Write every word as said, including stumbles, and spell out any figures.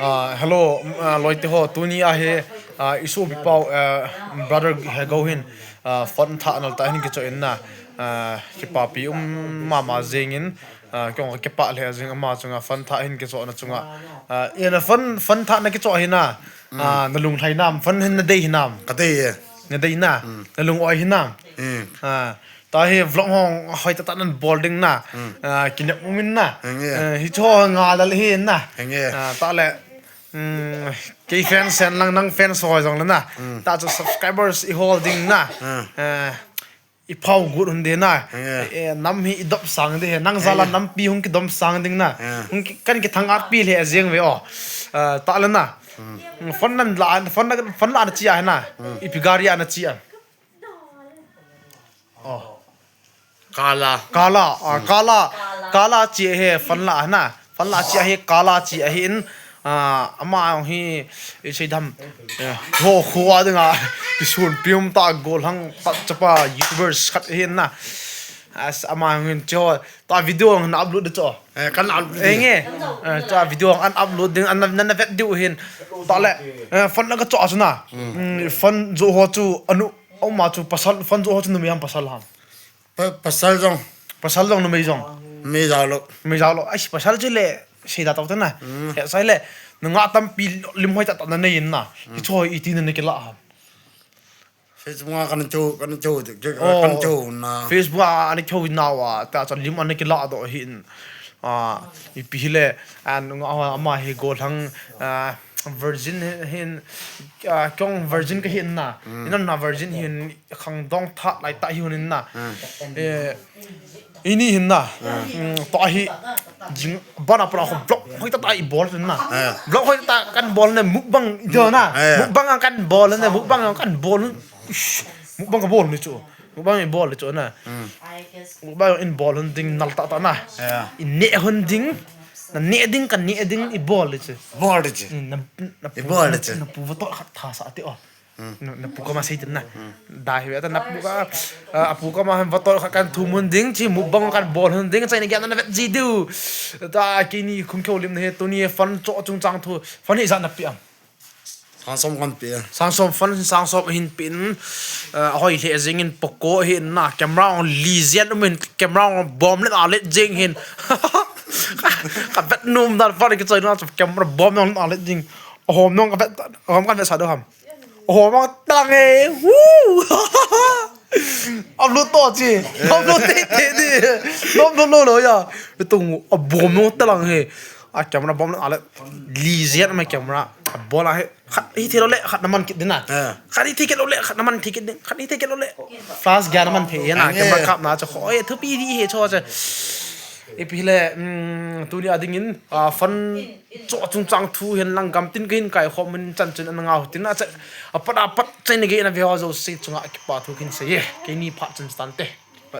Ah, hello, um, ah, loite ho, tuni a hi, ah, i sopi pau, ah, brother Hegou hin, ah, phone thah nal tah hin kichoh in na, ah, kipapi um mama jing in, ah, kong kipah lheh jing ama chunga phone thah hin kichoh na chunga, ah, ina phone, phone thah na kichoh hi na, ah, na lunglhai nam, phone hin na dei hi nam. Ka dei e. Na dei na, na lung oi hi nam. Hmm. Ah, Tahi vlog hong hoi tah tah nan bol ding na. Hmm. Ah, kinep um in na. Henge. Eh, hicho nga lal hi na. Henge. Ah, tah le, mm, kei fans sen lang nang fans hoi jong le na. Hmm. Tah chu subscribers i hol ding na. Hmm. Eh, i phau gut hun de na. Henge. Eh, nam hi i dop sang de he. Nang jala nampi hung kidom sang ding na. Hmm. Hung ki, kan kithang at pi le jeng ve o. Ah, tah le na. Hmm. Phone nan la, phone na, phone la na chi a he na. Hmm. Ipi gari a na chi a. Oh. Kala. Kala, ah, Kala, Kala chi he phone la na. Phone la chi he Kala chi ahi in, ah, ama hi, i sei dam, eh, ho kho a dinga, kisun pium ta gollhang ta chapa YouTubers khat ahi na. As ama hin cho, ta video na upload de cho. Eh, kan upload. Eh, nge. Eh, ta video an upload ding, an na, na vet diu hin. Ta le, eh, phone na ka cho a chu na. Hmm. Mm, phone jo ho chu anu Oma chu pasal, phone jo ho chu numei ham pasal ham? Pa-, pasal jong. Pasal jong numei jong? Numei jao lo. Numei jao lo. Ai, pasal chu le, sei da tau te na. Hmm. He, sai le, nungah tampi lim hoi tah tah na nei in na. Hmm. Hicho iti na na kila ham? Facebook a kan cho, kan cho, kan cho na. Facebook a kan cho na wa, ta cha lim a na kila doh hin. Ah, ipi hile, ah, nungah ho ama hi gollhang, ah, virgin hi, hin, ah, kong virgin ka hin na. Hmm. Inan na virgin hin khangdong that lai tah hi hun in na. Hmm. Eh, ini hin na. Hmm. Hmm, to ahi jing bana pra ho vlog hoi tah tah i bol hin na. Hmm. Vlog hoi tah kan bol na mukbang i do na. Hmm. Mukbang kan bol na, mukbang kan bol. Ish, mukbang ka bol ni chu. Mukbang i bol le chu na. Hmm. Mukbang in bol hun ding nal tah tah na. Yeah. I neh hun ding. Na neh ding ka neh ding i bol le chu. Bol le chu. Hmm, na, na I pu, bol le na, chu. Na pu va tol khat tha sa ti o. Hmm. Na, na pu ka ma sei tin na. Hmm. Da hi ta na pu ka, ah, a pu ka ma va tol khat kan thum hun ding chi mukbang kan bol hun ding chai ni gyan na vet ji diu. Ta kini khum kheu lim na he tuni phone cho chung chang thu. Phone hi za na pi am. Sang som kan pe. Sang som phone, sang som hin pin, eh, hoi le jing in Poco hin na, camera on li jen um in, camera on bom le a le jing hin. Ka vet num dan phone ki choi na, camera bom le a le jing. Hom nong ka vet, hom kan vet sa do ham. Hom nong tang e. Woo! Upload to chi. Upload te te di. Upload lo lo ya. Tung a bom nong tang he. A camera bom le a le li jen ma camera. A bol a he. Khat hi thei lou le, khat na man kit ding na. Ah. Khat hi thei kit lou le, khat na man thei kit ding. Khat hi thei kit lou le. Flash gyan na man thei na. Ah, camera eh. Kap na chu. Oi, thupi di he chu chu. Ipi le, mm, tuni a ding in, ah, phone cho chung chang thu hin lang gam tin ka hin kai khom mun chan chun an ngau tin a che. A pat a pat chai ni ge na ve ho jo si chunga kipa thu kin sei ye. Kei ni phat chun stan te.